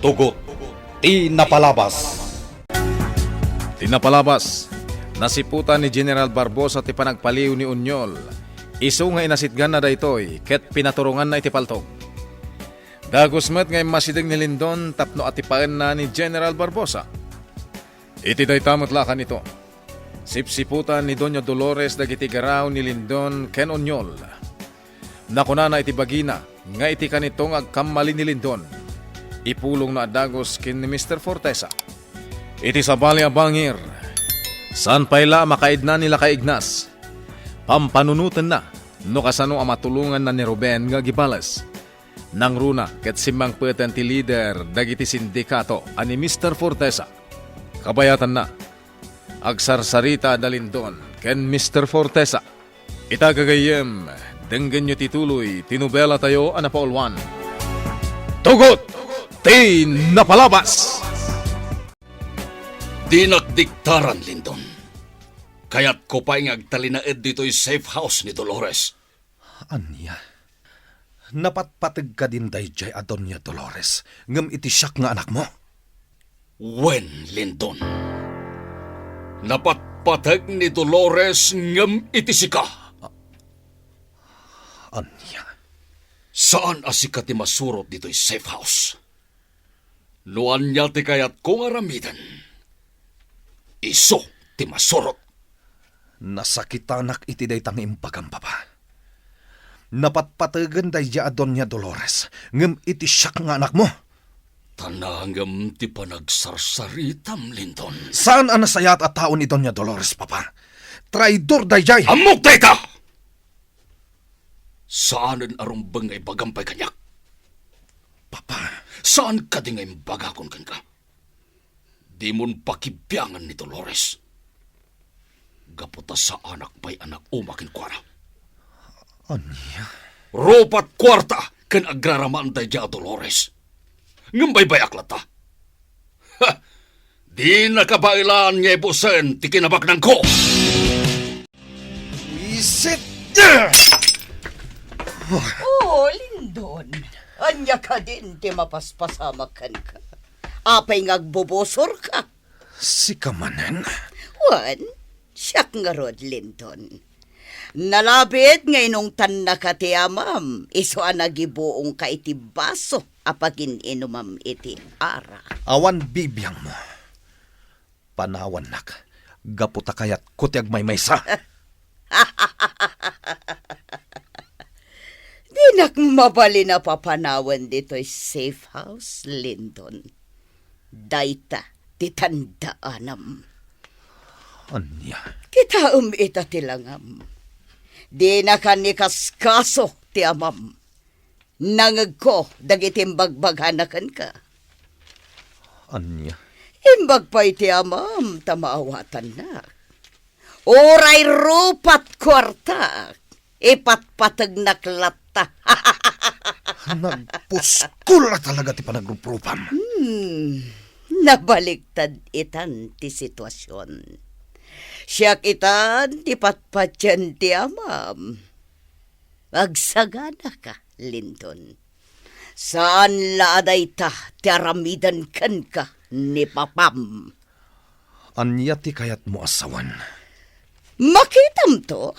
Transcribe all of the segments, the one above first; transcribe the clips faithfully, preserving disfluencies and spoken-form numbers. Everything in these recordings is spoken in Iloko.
Tugot ti napalabas. Ti napalabas, nasiputan ni General Barbosa ti panagpaliw ni Onyol. Isu nga inasitganna daytoy ket pinaturonganna iti paltog. Dagus met nga immasideg ni Lindon tapno atipaenna ni General Barbosa. Iti dayta met la a kanito, sipsiputan ni Doña Dolores dagiti garaw ni Lindon ken Onyol. Nakunana iti bagina nga iti kanito nga agkammali ni Lindon, ipulongna a dagus ken ni Mister Fortesa. Iti sabali a bangir, saan pay la a makaidna ni Lakay Ignas. Pampanunotenna no kasano a matulonganna ni Ruben nga agibales. Nangruna ket simmangpeten ti lider dagiti sindikato a ni Mister Fortesa. Kabayatanna, agsarsarita da Lindon ken Mister Fortesa. Ita gagayyem, denggenyo ti tuloy ti nobelatayo a napauluan. Tugot ti napalabas! Dinak diktaran, Lindon. Kayatko pay nga agtalinaed ditoy safe house ni Dolores. Ania? Napatpateg kadin daydiay a Doña Dolores ngem iti siak nga anakmo? Wen, Lindon. Napatpateg ni Dolores ngem iti sika. Ania? Saan a sika ti masurot ditoy safe house. No ania ti kayatko nga aramiden, isu ti masurot. Nasakitanak iti dayta nga imbagam, Papa. Napatpategen daydiay a Doña Dolores, ngem iti siak nga anakmo. Tanangem ti panagsarsaritam, Lindon. Saan a nasayaat a tao ni Doña Dolores, Papa. Traidor daydiay. Ammok dayta! Saanen a rumbeng nga ibagam pay kaniak. Papa. Saan kadi nga imbagakon kenka? Dimon pakibiangan ni Dolores. Gapu ta saanak pay a nag-uma kenkuana. Ania? Rupat kuarta ken agraramaan daydiay a Dolores. Ngem baybay-ak latta. Ha! Dina kabaelan nga ibusen ti kinabaknangko. Isit! Oh, Lindon, ania kadin ti mapaspasamak kenka? Apay nga agbubusorka? Sika manen? Wen, siak ngarud, Lindon. Nalabit nga inungtannaka ti amam, isu a nagibuongka iti baso a pagin-inumam iti ara. Awan bibiangmo. Panawannak, gapu ta kayatko ti agmaymaysa. Dinak mabalin a papanawen ditoy safe house, Lindon. Dayta ti tandaanam. Ania? Kitaem ita ti langam. Dinaka nikaskaso ti amam. Nangegko dagiti imbagbagana kenka. Ania? Imbag pay ti amam ta maawatannak. Uray rupat kuartak, ipatpategnak latta. Nagpuskol a talaga ti panagruprupan. Hmm, nabaliktad itan ti situasion. Siak itan ti patpatien ti amam. Agsaganaka, Lindon. Saan la a dayta ti aramiden kenka ni papam. Ania ti kayatmo a sawen? Makitamto?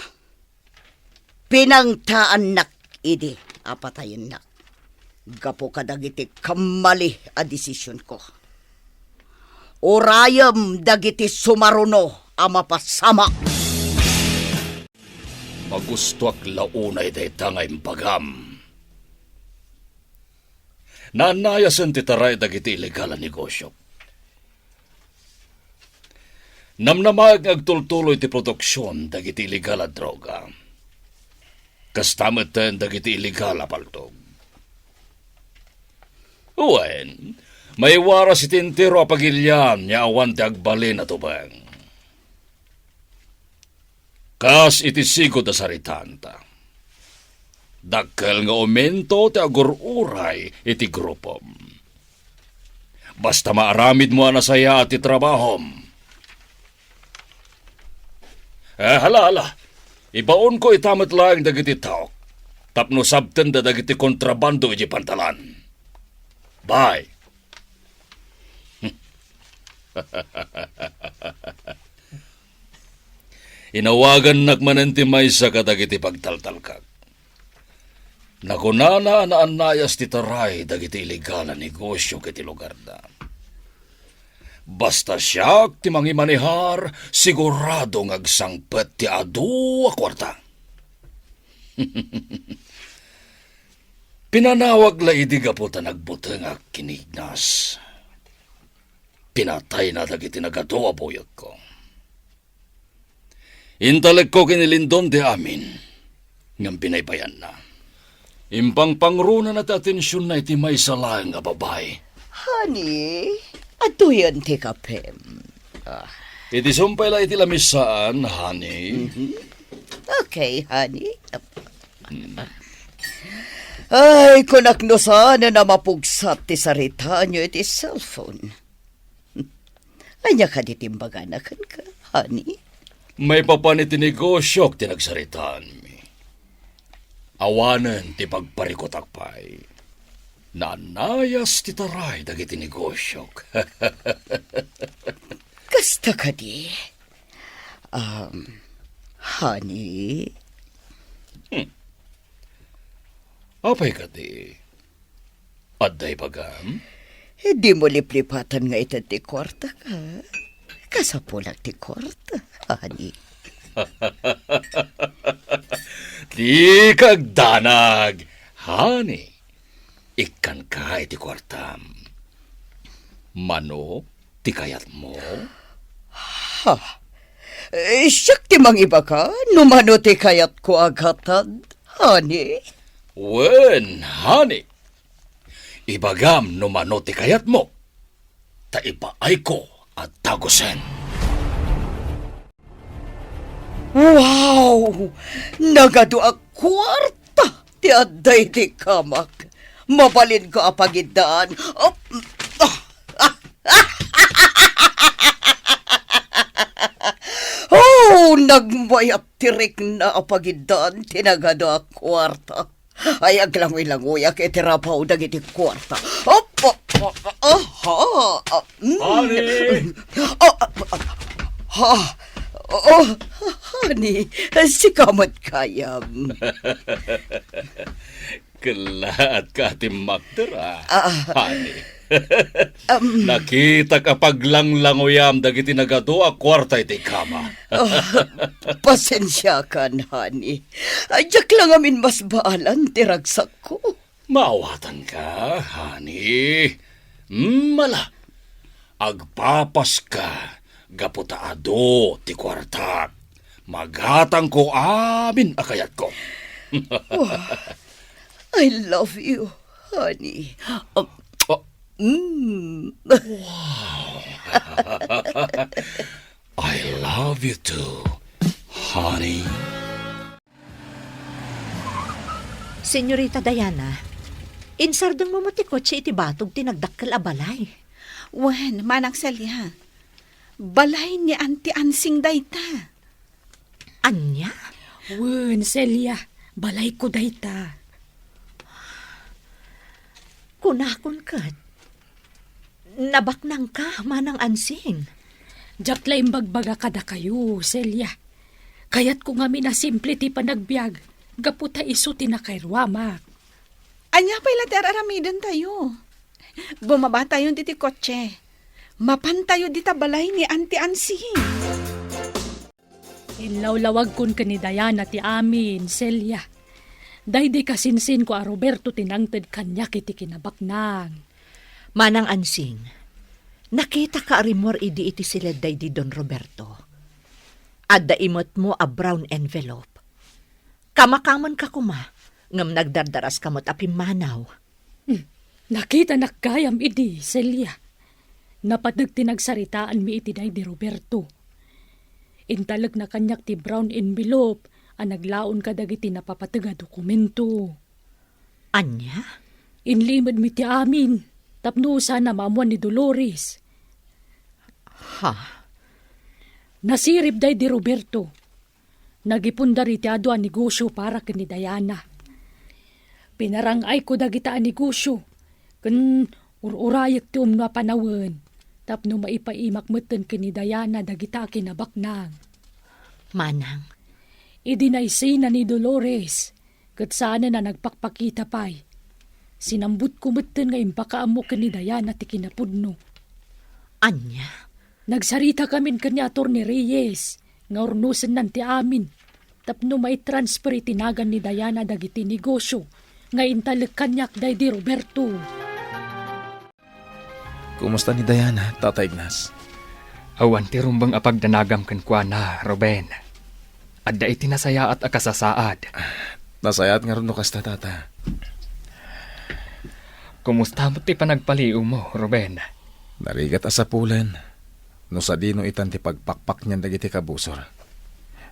Pinangtaannak idi a patayennak gapu kadagiti kammali a desisionko. Urayem dagiti sumaruno a mapasamak. Magustoak la unay dayta nga imbagam. Naannayasen ti taray dagiti illegal a negosyo. Namnamaeg nga agtultuloy ti produksion dagiti illegal a droga. Kasta metten dagiti illegal a paltog. Wen, maiwaras iti entero a pagilian nga awan ti agbalin a tubeng. Kas iti sigud a saritanta, dakkel nga aumento ti agur-uray iti grupom. Basta maaramidmo a nasayaat ti trabahom. Eh, hala, hala. Ibaonko ita met laeng dagiti taok tapno sabtenda dagiti kontrabando idiay pantalan. Bye. Inawagannak manen ti maysa kadagiti pagtaltalkak. Nakunana a naannayas ti taray dagiti illegal a negosyo iti lugarda. Basta siak ti mangimanehar, sigurado nga agsangpet ti adu a kuarta. Pinanawag la idi gapu ta nagbutengak ken ni Ignas. Pinatayna dagiti nagadu a buyogko. Intalekko ken ni Lindon ti amin, ngem pinaypayanna. Impangpangronana ti atensionna iti maysa laeng a babai. Honey, adtoyen ti kapem. Ah. Iti sumpay la iti lamisaan, honey. Mhm. Okay, honey. Ay, kunak no saan a mapugsat ti saritaanyo iti cellphone. Ania kadi ti imbagana kenka, honey? Maipapan iti negosiok ti nagsaritaanmi. Awanen ti pagparikutak pay. Naannayas ti taray dagiti negosiok. Kasta kadi? Um, honey? Hmm. Apay kadi? Adda ibagam? Eh, dimo liplipatan nga ited ti kuartak, ha? Kasapulak ti kuarta, honey. Dika agdanag, honey. Ikkanka iti kuartam. Mano ti kayatmo? Ha? Eh, siak ti mangibaga no mano ti kayatko a gatad, honey? Wen, honey. Ibagam no mano ti kayatmo, ta ipaayko a dagusen. Wow! Nagadu a kuarta ti adda iti kamak. Mabalinko a pagiddaan. Oh, nagmayat ti rikna a pagiddaan ti nagadu a kuarta. Ay, aglangoy-langoyak iti rabaw dagiti kuarta. Op, op, op, aha, ah, mm. Honey! Ah, ah, ah, ha, oh, honey, sika met gayam. Kellaat ka ti makder, ah, honey. Um. Nakitak a paglanglangoyam dagiti nagadu a kuarta iti kama. Oh, pasensiakan, honey. Ay, diak la ngamin masbaalan ti ragsakko. Maawatanka, honey. Mm, ala. Agpapaska gapu ta adu ti kuartak. Magatangko amin a kayatko. Oh, I love you, honey. Um, oh. Mm. Wow. I love you too, honey. Senyorita Diana, insardengmo met ti kotse iti batog ti nagdakkel a balay. Wen, Manang Celia, balay ni Auntie Ansing dayta. Ania? Wen, Celia, balayko dayta. Kunakon ket, nabaknangka, Manang Ansing. Diak la imbagbaga kadakayo, Celia. Kayatko ngamin a simple ti panagbiag, gapu ta isu ti nakairuamak. Ania pay la ti ar-aramidentayo? Bumabatayon diti kotse. Mapantayo dita balay ni Auntie Ansing. Inlawlawagkon ken ni Diana ti amin, Celia. Daydi kasinsinko a Roberto ti nangted kaniak iti kinabaknang. Manang Ansing, nakitaka a rimmuar idi iti siled daydi Don Roberto. Adda imetmo a brown envelope. Kamakamenka koma, ngem nagdardaraska met a pimmanaw. Hmm. Nakitanak gayam idi, Celia. Napateg ti nagsaritaanmi iti daydi Roberto. Intalekna kaniak ti brown envelope a naglaon kadagiti napapateg a dokumento. Ania? Inlimedmi ti amin tapno saan a maammoan ni Dolores. Ha? Nasirib daydi Roberto. Nagipunda iti adu a negosio para ken ni Diana. Pinarang-ayko dagita a negosio, ken ur-urayek ti umno a panawen. tapno maipaimak metten ken ni Diana dagita a kinabaknang. Manang. Idi naisina ni Dolores, ket saanen a nagpakpakita pay. Sinambutko metten nga impakaammo ken ni Diana ti kinapudno. Ania? Nagsaritakamin ken ni Attorney Reyes nga urnosennan ti amin tapno maitransfer iti nagan ni Diana dagiti negosio nga intalek kaniak daydi Roberto. Kumusta ni Diana, Tata Ignas? Awan ti rumbeng a pagdanagam kenkuana, Ruben. Adda iti nasayaat a kasasaad. Nasayaat ngarud no kasta, Tata. Kumusta met ti panagpaliiwmo, Ruben? Narigat a sapulen no sadino itan ti pagpakpaknian dagiti kabusor.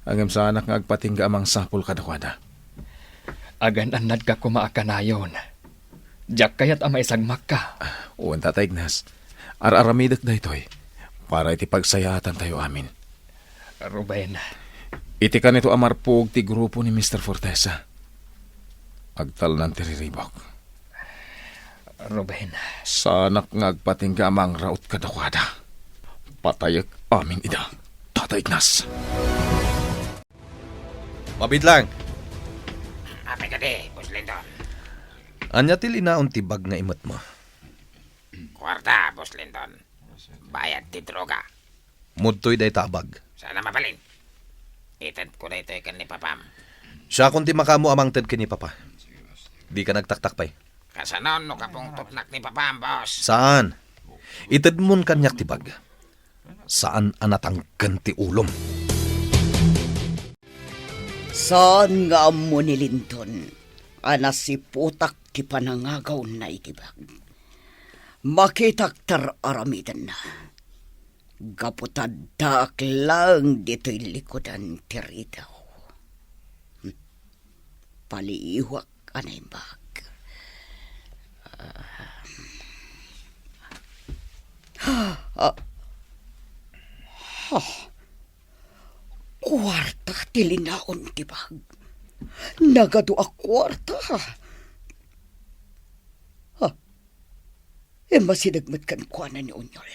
Ngem saanak nga agpatingga a mangsapul kadakuada. Agan-annadka koma a kanayon. Diak kayat a maisagmakka. Ah, wen, Tata Ignas. Ar-aramidek daytoy para iti pagsayaatantayo amin. Ruben. Iti kanito a marpuog ti grupo ni Mister Fortesa, agtalnan ti riribuk. Ruben. Saanak nga agpatingga a mangraut kadakuada. Patayek amin ida, Tata Ignas. Mabitlang. Apay kadi, Boss Lindon? Ania ti linaon ti bag nga imetmo? Kuarta, Boss Lindon. Bayad ti droga. Mudtoy dayta a bag. Saan a mabalin? Itedko daytoy ken ni Papam. Siakon ti makaammo a mangted ken ni Papa. Dika nagtaktak pay. Kasano no kapungtotnak ni Papam, boss? Saan. Itedmon kaniak ti bag. Saan a natangken ti ulom. Saan nga ammo ni Lindon a nasiputak ti panangagawna iti bag. Makitak ti ar-aramidenna. Gapu ta addaak laeng ditoy likudan ti ridaw. Paliiwak a naimbag. Ah. Ah. Ah. Kuarta ti linaon ti bag. Nagadu a kuarta. Ah. Immasideg met kenkuana ni Onyol.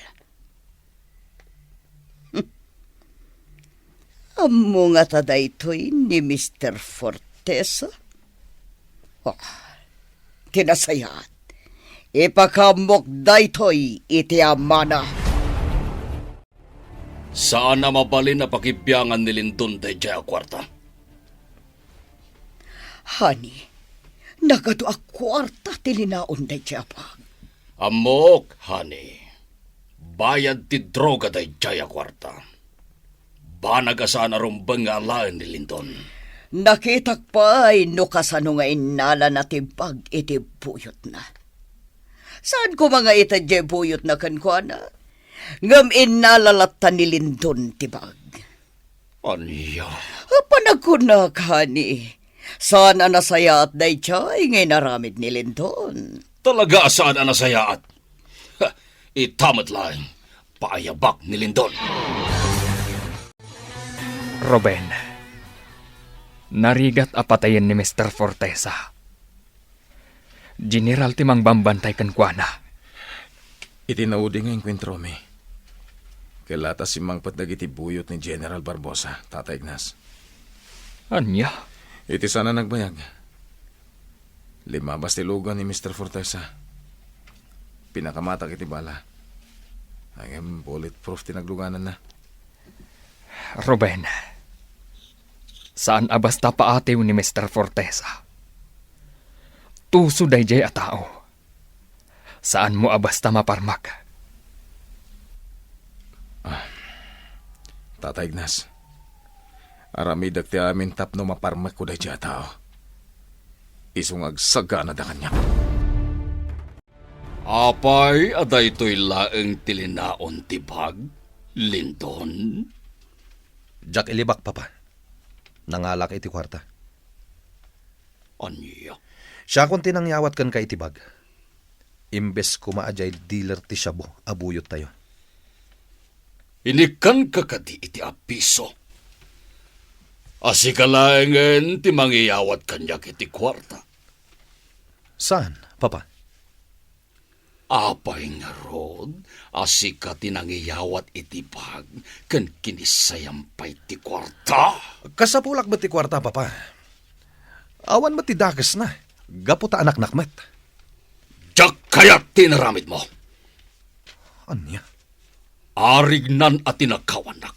Ammo ngata daytoy ni Mister Fortesa? Ah, ti nasayaat, ipakaammok daytoy iti amana. Saan a mabalin a pakibiangan ni Lindon daydiay a kuarta. Honey, nagadu a kuarta ti linaon daydiay a bag. Ammok, honey. Bayad ti droga daydiay a kuarta. Banag a saan a rumbeng nga alaen ni Lindon. Nakitak pay no kasano nga innalana ti bag iti buyotna. Saan koma nga ited diay buyotna kenkuana? Ngem innala latta ni Lindon ti bag. Ania? Apan agkunak, honey, saan a nasayaat daydiay nga inaramid ni Lindon. Talaga a saan a nasayaat. Ha, ita met laeng, paayabak ni Lindon. Ruben, narigat a patayen ni Mister Fortesa. General ti mangbambantay kenkuana. Iti naudi nga enkuentromi, kella ta simmangpet dagiti buyot ni General Barbosa, Tata Ignas. Ania? Iti saan a nagbayag, limmabas ti lugan ni Mister Fortesa. Pinakamatak iti bala. Ngem bulletproof ti naglugananna. Ruben, saan a basta paatiw ni Mister Fortesa. Tuso daydiay a tao. Saanmo a basta maparmek. Ah, Tata Ignas, aramidek ti amin tapno maparmekko daydiay a tao. Isu nga agsaganada kaniak. Apay a daytoy laeng ti linaon ti bag, Lindon? Diak ilibak, Papa. Nangalak iti kuarta. Ania? Siakon ti nangyawat kenka iti bag. Imbes koma a diay dealer ti shabu a buyottayo. Inikkanka kadi iti abiso? A sika laengen ti mangiyawat kaniak iti kuarta? Saan, Papa? Apay ngarud a sika ti nangiyawat iti bag ken kinisayam pay ti kuarta? Kasapulak met ti kuarta, Papa. Awan met ti dakesna, gapu ta anaknak met. Diak kayat ti inaramidmo. Ania? Arignan a tinakawannak.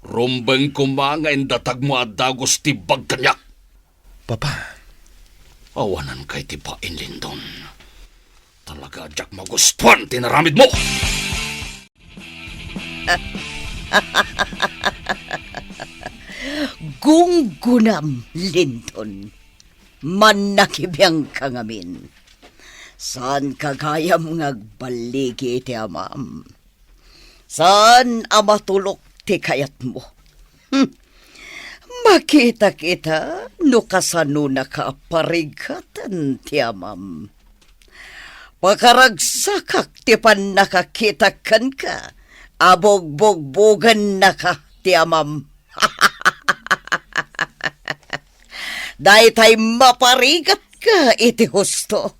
Rumbeng koma nga indatagmo a dagus ti bag kaniak. Papa. Awanan kay ti bain, Lindon. Talaga a diak magustuan ti inaramidmo. Gunggonam, Lindon. Mannakibiangka ngamin. Saanka gayam nga agballigi iti amam. Saan a matulok ti kayatmo. Hmm. Makitak ita no kasanonaka a parigaten ti amam. Pakaragsakak ti pannakakitak kenka a bugbugbugennaka ti amam. Daytay maparigatka iti husto.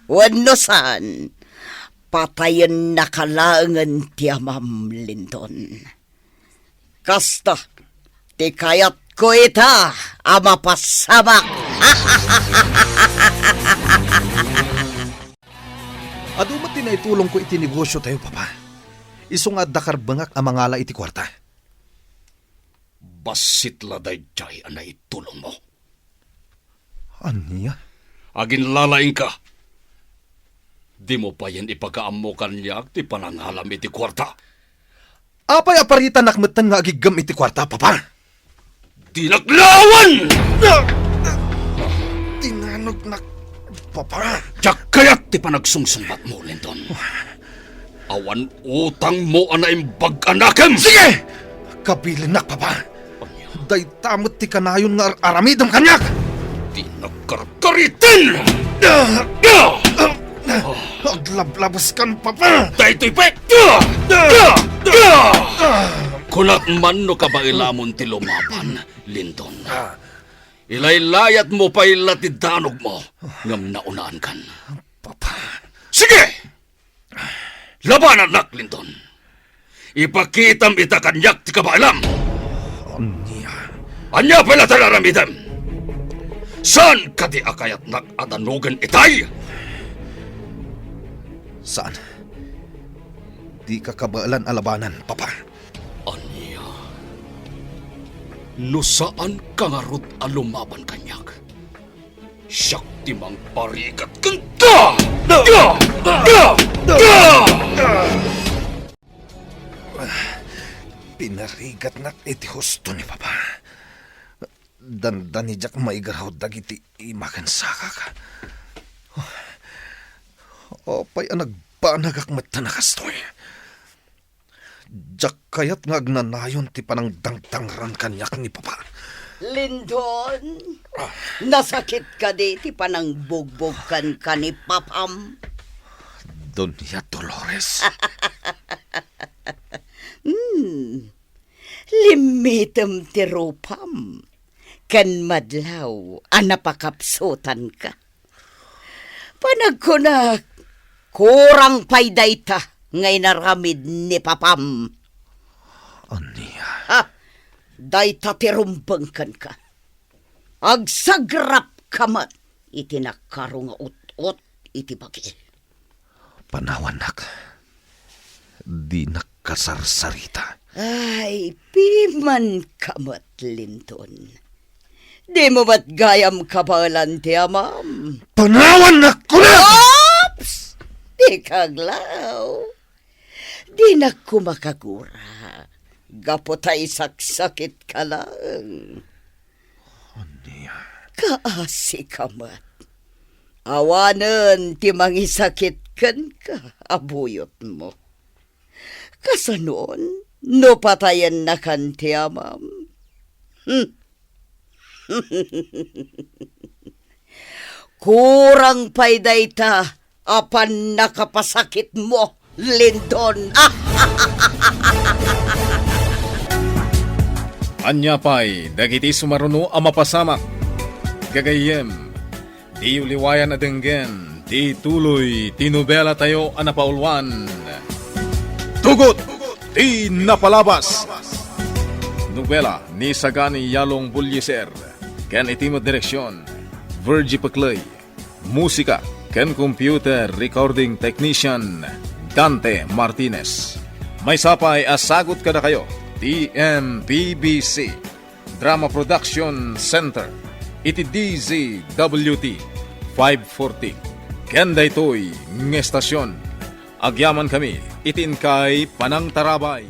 Wenno saan, patayennaka laengen ti amam, Lindon. Kasta ti kayatko ita a mapasamak. Adu met ti naitulongko iti negosiotayo, Papa. Isu nga adda karbengak a mangala iti kuarta. Bassit la daydiay a naitulongmo. Ania? Aginlalaingka. Dimo payen ipakaammo kaniak ti panangalam iti kuarta. Apay a paritanak metten nga agiggem iti kuarta, Papa? Dinak lawan! Tinanognak, Papa. Diak kayat ti panagsungsungbatmo, Lindon. Awan utangmo a naimbag a nakem! Sige! Kabilinnak, Papa. Ania? Dayta met ti kanayon nga ar-, aramidem kaniak! Dinak karkariten! Aglablabeskan, Papa! Daytoy pay! Kunak man no kabaelamon ti lumaban, Lindon. Ilaylayatmo pay la ti danogmo, ngem naunaankan. Papa. Sige! Labanannak, Lindon. Ipakitam ita kaniak ti kabaelam. Ania? Ania pay la ti aramidem? Saan kadi a kayatnak a danogen itay? Saan. Dika kabaelan a labanan, Papa. Ania? No saanka ngarud a lumaban kaniak, siak ti mangparigat kenka! Pinarigatnak iti husto ni Papa. Dandani diak maigraw dagiti ima ken sakak. Apay a nagbanagak met a nakastoy. Diak kayat nga agnanayon ti panangdangdangran kaniak ni Papa. Lindon, nasakit kadi ti panangbugbog kenka ni Papam? Doña Dolores. Hmm. Limmitem ti rupam ken madlaw a napakapsutanka. Panagkunak, kurang pay dayta nga inaramid ni Papam. Ania? Ha? Dayta ti rumbeng kenka. Agsagrapka met iti nakaro nga ut-ot iti bagil. Panawannak. Dinak kasarsarita. Ay, pimanka met, Lindon. Dimo met gayam kabaelan ti amam. Panawannak, kunak! Oops! Dika aglaw. Dinak koma kagura. Gapu ta isaksakitka laeng. Ania? Kaasika met. Awanen ti mangisakit kenka a buyotmo. Kasanon no patayennakan ti amam? Hmm. Kurang pay dayta a pannakapasakitmo, Lindon. Ania pay dagiti sumaruno a mapasamak? Gagayyem, diyo liwayan a denggen Ti tuloy ti nobelatayo a napauluan, Tugot ti Napalabas. Nobela ni Sagani Yalong Bullieser, ken iti met direksion, Virgie Pecley. Musika ken computer recording technician, Dante Martinez. Maysa pay a sagut kadakayo ti M P B C Drama Production Center iti D Z W T five forty. Ken daytoy nga estasion, agyamankami iti inkay panangtarabay.